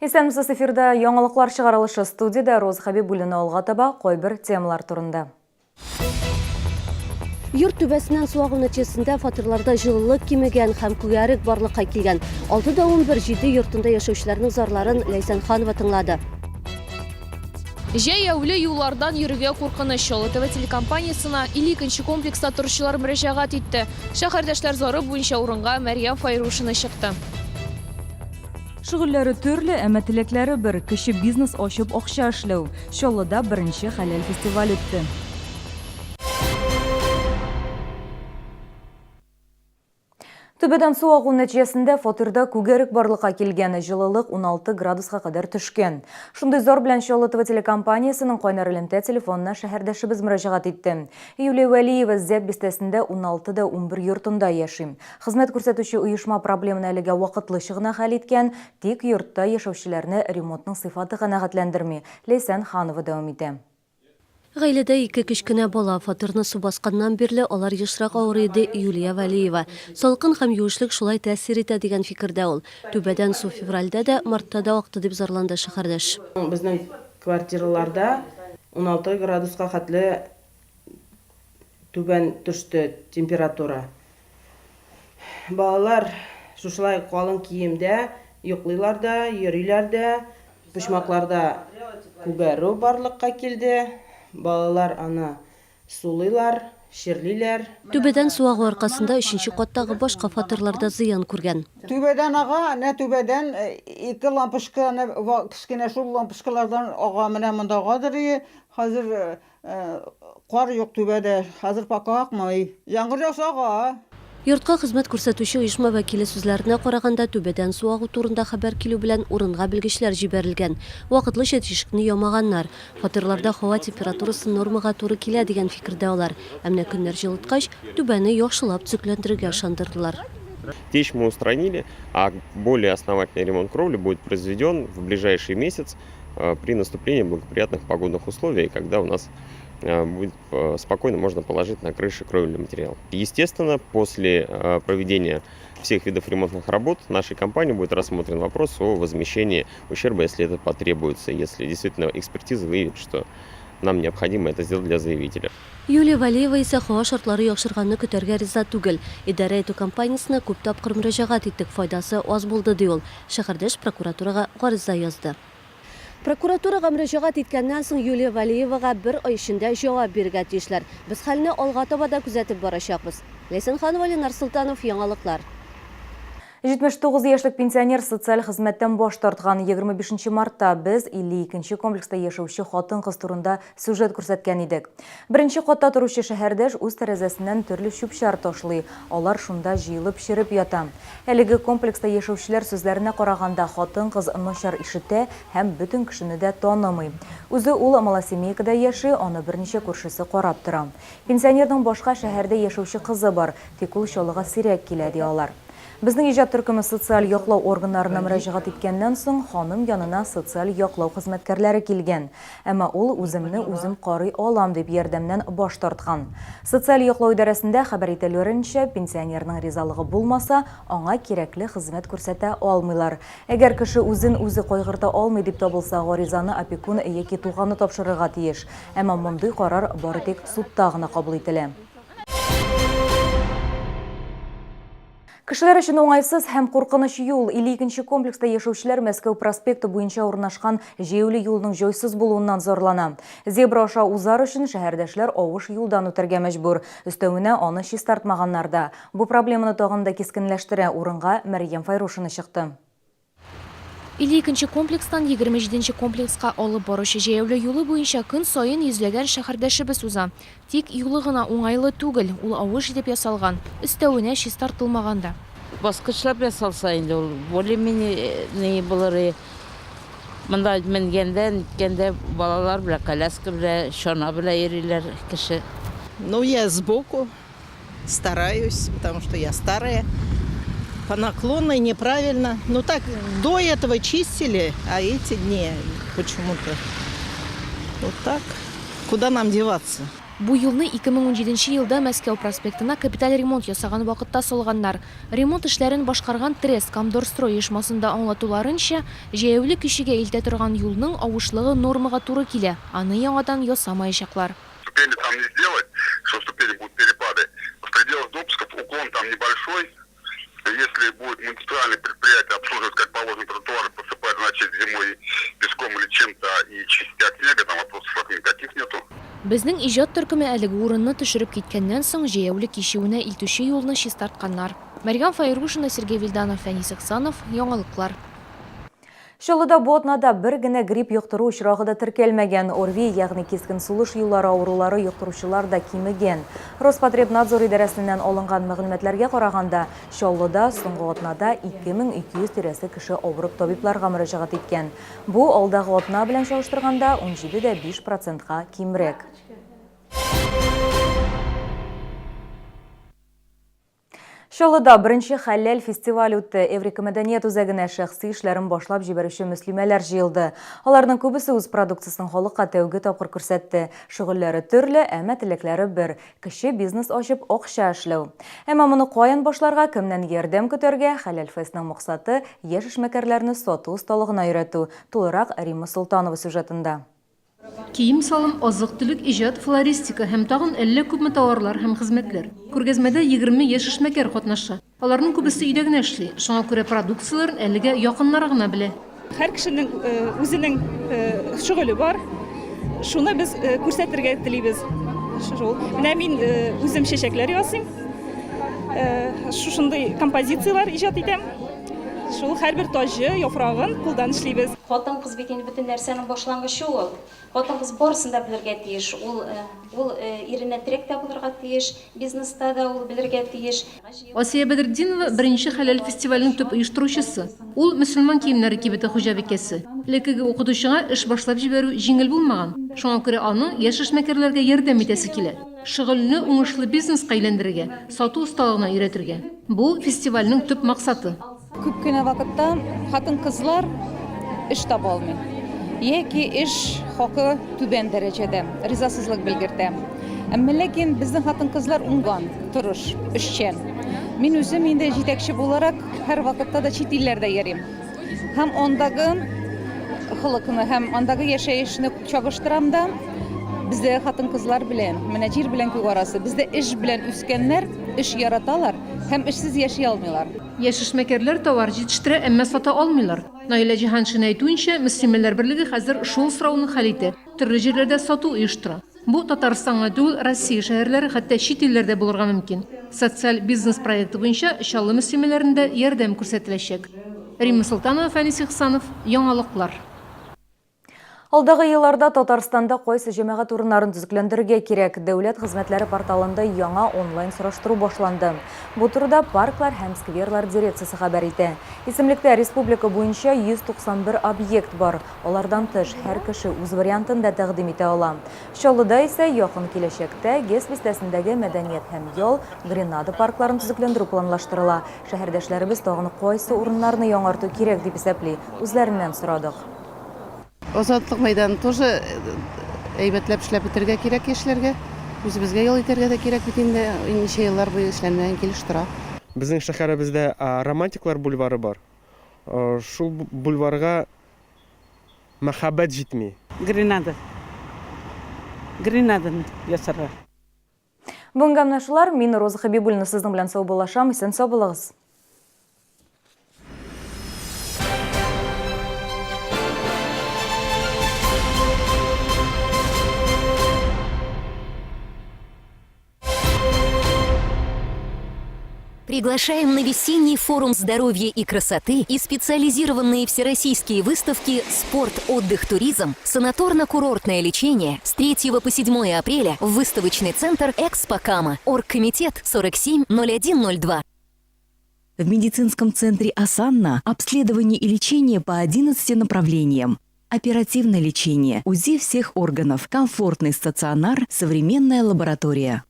Исәнмесез, эфирда яңалыклар чыгарылышы, студиядә Роза Хәбибуллина. Алга таба кайбер темалар турында. Йорт түбәсеннән су агу нәтиҗәсендә фатирларда җылылык кимегән һәм күгәрек барлыкка килгән. 6 да 11 7 йортында яшәүчеләрнең зарларын Ләйсән Ханова тыңлады. Җәяүле юллардан йөрергә куркыныч. Чаллы ТВ телекомпаниясенә 52 комплекста торучылар мөрәҗәгать итте. Шәһәрдәшләр зары буенча урынга Мәрьям Файрушина чыкты. Шөгыльләре төрле, әмма теләкләре бер, кече бизнес ачып акча эшләү. Чаллыда беренче хәләл фестиваль үтте. Түбәдән су агу нәтиҗәсендә фатирда күгәрек барлыкка килгән, җылылык 16 градуска кадәр төшкән. Шундый зар белән Чаллы ТВ телекомпаниясенең кайнар элемтә телефонына шәһәрдәшебез мөрәҗәгать итте. Юлия Вәлиева Зәб бистәсендә 16 да 11 йортында яши. Хезмәт күрсәтүче оешма проблеманы әлегә вакытлыча гына хәл иткән, тик йортта яшәүчеләрне ремонтның сыйфаты канәгатьләндерми. Ләйсән Ханова дәвам итә. Гаиләдә ике кечкенә бала. Фатирны су басканнан бирле алар ешрак авырый, ди Юлия Вәлиева. Салкын һәм юешлек шулай тәэсир итә дигән фикердә ул. Түбәдән су февральдә дә, мартта да акты, дип зарланды шәһәрдәш. Безнең квартираларда 16 градуска хәтле түбән төште температура. Балалар шушылай калын киемдә йоклыйлар да, йөриләр дә. Почмакларда күгәрү барлыкка килде. Балалар аны сулыйлар, чирлиләр. Түбәдән су агу аркасында өченче каттагы башка фатирлар да зыян күргән. Түбәдән ага, әнә түбәдән ике лампочка, әнә кечкенә шул лампочкалардан ага, менә монда агадыр. Хәзер кар юк түбәдә, хәзер пока акмый. Яңгыр яуса, ага. Йортка хезмәт күрсәтүче оешма вәкиле сүзләренә караганда, түбәдән су агу турында хәбәр килү белән урынга белгечләр җибәрелгән. Вакытлыча тишекне ямаганнар. Фатирларда һава температурасы нормага туры килә дигән фикердә алар. Ә менә көннәр җылыткач, түбәне яхшылап төзекләндерергә ышандырдылар. Течь мы устранили, а более основательный ремонт кровли будет произведен в ближайший месяц при наступлении благоприятных погодных условий, когда у нас будет спокойно можно положить на крыши кровельный материал. Естественно, после проведения всех видов ремонтных работ нашей компании будет рассмотрен вопрос о возмещении ущерба, если это потребуется, если действительно экспертиза выявит, что нам необходимо это сделать для заявителя. Юлия Валиева исә һава шартлары яхшырганны көтәргә риза түгел. Идарә итү компаниясенә күп тапкыр мөрәҗәгать иттек, файдасы аз булды, ди ул. Шәһәрдәш прокуратурага гариза язды. Прокуратурага мөрәҗәгать иткәннән соң Юлия Валиевага бер ай эчендә җавап бирергә тиешләр. Без хәлне алга таба да күзәтеп барачакбыз. Ләйсән Ханова, Ленар Солтанов, яңалыклар. 79 яшьлек пенсионер социаль хезмәттән баш тарткан. 25 мартта без 52 комплекста яшәүче хатын-кыз турында сюжет күрсәткән идек. Беренче катта торучы шәһәрдәш үз тәрәзәсеннән төрле чүп-чар ташлый. Алар шунда җыелып череп ята. Әлеге комплекста яшәүчеләр сүзләренә караганда, хатын-кыз начар ишетә һәм бөтен кешене дә танымый. Үзе ул малосемейкада яши, аны берничә күршесе карап тора. Пенсионерның башка шәһәрдә яшәүче кызы бар, тик ул Чаллыга сирәк килә, ди алар. Безнең иҗат төркеме социаль яклау органнарына мөрәҗәгать иткәннән соң, ханым янына социаль яклау хезмәткәрләре килгән. Әмма ул үземне үзем карый алам дип ярдәмнән баш тарткан. Социаль яклау идарәсендә хәбәр ителүеренчә, пенсионерның ризалыгы булмаса, аңа кирәкле хезмәт күрсәтә алмыйлар. Әгәр кеше үзен үзе кайгырта алмый дип табылса, гаризаны опекун яки туганы тапшырырга тиеш. Әмма мондый карар бары тик судта гына кабул ителә. Кешеләр өчен уңайсыз һәм куркыныч юл. 52 комплекста яшәүчеләр Мәскәү проспекты буенча урнашкан җәяүле юлның җайсыз булуыннан зарлана. Зебра аша узар өчен шәһәрдәшләр авыш юлдан үтәргә мәҗбүр. Өстәвенә, аны чистартмаганнар да. Бу проблеманы тагын да кискенләштерә. Урынга Мәрьям Файрушина чыкты. 52 комплекстан 27 комплекска алып баручы җәяүле юлы буенча көн саен йөзләгән шәһәрдәшебез уза. Тик юлы гына уңайлы түгел, ул авыш итеп ясалган, өстәвенә чистартылмаган да. Баскычлап ясалса инде ул более-менее ни булыр. Монда менгәндә, ниткәндә балалар белән, коляска белән, чана белән йөриләр кеше. Ну, я сбоку стараюсь, потому что я старая. По наклонной неправильно. Ну так, до этого чистили, а эти дни почему-то вот так. Куда нам деваться? Бу юлны 2017 нче елда Мәскәү проспектына капиталь ремонт ясаган вакытта салганнар. Ремонт эшләрен башкарган Трест Камдорстрой оешмасында аңлатуларынча, җәяүле кешегә илтә торган юлның авышлыгы нормага туры килә, аны яңадан ясамаячаклар. Ступени там не сделать, что ступени будут перепады. В пределах допусков уклон там небольшой. Если будет муниципальное предприятие обслуживать как положено тротуары, посыпать, значит, зимой песком или чем-то и чистить от снега, там вопросов никаких нету. Безнең иҗат төркеме әлеге урынны төшереп киткәннән соң, җәяүле кичүенә илтүче юлны чистартканнар. Мәрьям Фәйрушина, Сергей Вильданов, Фәнис Ихсанов, Яңалыклар. Чаллыда бу атнада бер генә грипп йоктыру очрагы да теркәлмәгән. ОРВИ, ягъни кискен сулыш юллары авырулары йоктыручылар да кимегән. Роспотребнадзор идарәсеннән алынган мәгълүматларга караганда, Чаллыда соңгы атнада 2200 тирәсе кеше авырып табибларга мөрәҗәгать иткән. Бу, алдагы атна белән чагыштырганда, 17 дә 5 процентка кимрәк. Чаллыда беренче хәләл фестиваль үтте. Эврика мәдәният үзәгенә шәхси эшләрен башлап җибәрүче мөслимәләр җыелды. Аларның күбесе үз продукциясен халыкка тәүге тапкыр күрсәтте. Шөгыльләре төрле, әмма теләкләре бер, кече бизнес ачып, акча эшләү. Әмма моны каян башларга, кемнән ярдәм көтәргә? Хәләл фестның максаты, яшь эшмәкәрләрне сату осталыгына өйрәтү. Тулырак Римма Солтанова сюжетында. Кием-салым, азык-төлек, иҗат, флористика һәм тагын әллә күпме товарлар һәм хезмәтләр. Күргәзмәдә 20 яшь эшмәкәр катнаша. Аларның күбесе өйдә генә эшли, шуңа күрә продукцияләрен әлегә якыннары гына белә. Һәр кешенең үзенең шөгыле бар. Шуны без күрсәтергә телибез. Шул. Менә мин үзем чәчәкләр ясыйм. Шушындый композицияләр иҗат итәм. Шул һәрбер таҗы, яфрагын кулдан эшлибез. Хатын-кыз бит инде бөтен нәрсәнең башлангычы ул. Хатын-кыз барысын да белергә тиеш. Ул, ул иренә терәк тә булырга тиеш, бизнеста да ул белергә тиеш. Асия Бәдретдинова, беренче Хәләл фестиваленең төп оештыручысы. Ул, мөселман киемнәре кибете хуҗабикәсе. Элеккеге укытучыга эш башлап җибәрү җиңел булмаган. Шуңа күрә аның яшь эшмәкәрләргә ярдәм итәсе килә. Шөгыльне уңышлы бизнеска әйләндерергә, сату осталыгына өйрәтергә. Бу, фестивальнең төп максаты. Күп кенә вакытта хатын-кызлар эш таба алмый яки эш хакы түбән дәрәҗәдә, ризасызлык белгертә. Әмма ләкин безнең хатын-кызлар уңган, тырыш, эшчән. Мин үзем инде җитәкче буларак һәрвакытта да чит илләрдә йөрим. Һәм андагы холыкны һәм андагы яшәешне чагыштырам да, бездәге хатын-кызлар белән, менә җир белән күк арасы. Бездә эш белән үскәннәр, эш яраталар һәм эшсез яши алмыйлар. Яшь эшмәкәрләр товар җитештерә, әмма сата алмыйлар. Наилә Җиһаншина әйтүенчә, Мөслимәләр берлеге хәзер шул сорауны хәл итә, төрле җирләрдә сату оештыра. Бу Татарстан гына түгел, Россия шәһәрләре, хәтта чит илләрдә булырга мөмкин. Социаль бизнес проекты буенча Чаллы мөслимәләрендә ярдәм күрсәтеләчәк. Римма Солтанова, Фәнис Ихсанов, Яңалыклар. Алдагы елларда Татарстанда кайсы җәмәгать урыннарын төзекләндерергә кирәк? Дәүләт хезмәтләре порталында яңа онлайн-сораштыру башланды. Бу турыда Парклар һәм скверлар дирекциясе хәбәр итә. Исемлектә республика буенча 191 объект бар. Алардан тыш, һәр кеше үз вариантын да тәкъдим итә ала. Чаллыда исә якын киләчәктә ГЭС бистәсендәге Мәдәният һәм ял, Гренада паркларын төзекләндерү планлаштырыла. Шәһәрдәшләребез тагын кайсы урыннарны яңарту кирәк дип исәпли, үзләреннән сорадык. Азатлык мәйданын тоже әйбәтләп эшләп бетерергә кирәк яшьләргә. Үзебезгә ял итәргә дә кирәк бит инде, ничә еллар буе эшләнмәгән килеш тора. Безнең шәһәребездә Романтиклар бульвары бар. Шул бульварга мәхәббәт җитми. Гренада. Гренаданы ясарга. Бүгенгә менә шулар. Мин Роза Хәбибуллина сезнең белән саубуллашам. Исән-сау булыгыз. Приглашаем на весенний форум здоровья и красоты и специализированные всероссийские выставки «Спорт, отдых, туризм», «Санаторно-курортное лечение» с 3 по 7 апреля в выставочный центр «Экспо Кама». Оргкомитет 470102. В медицинском центре «Асанна» обследование и лечение по 11 направлениям. Оперативное лечение, УЗИ всех органов, комфортный стационар, современная лаборатория.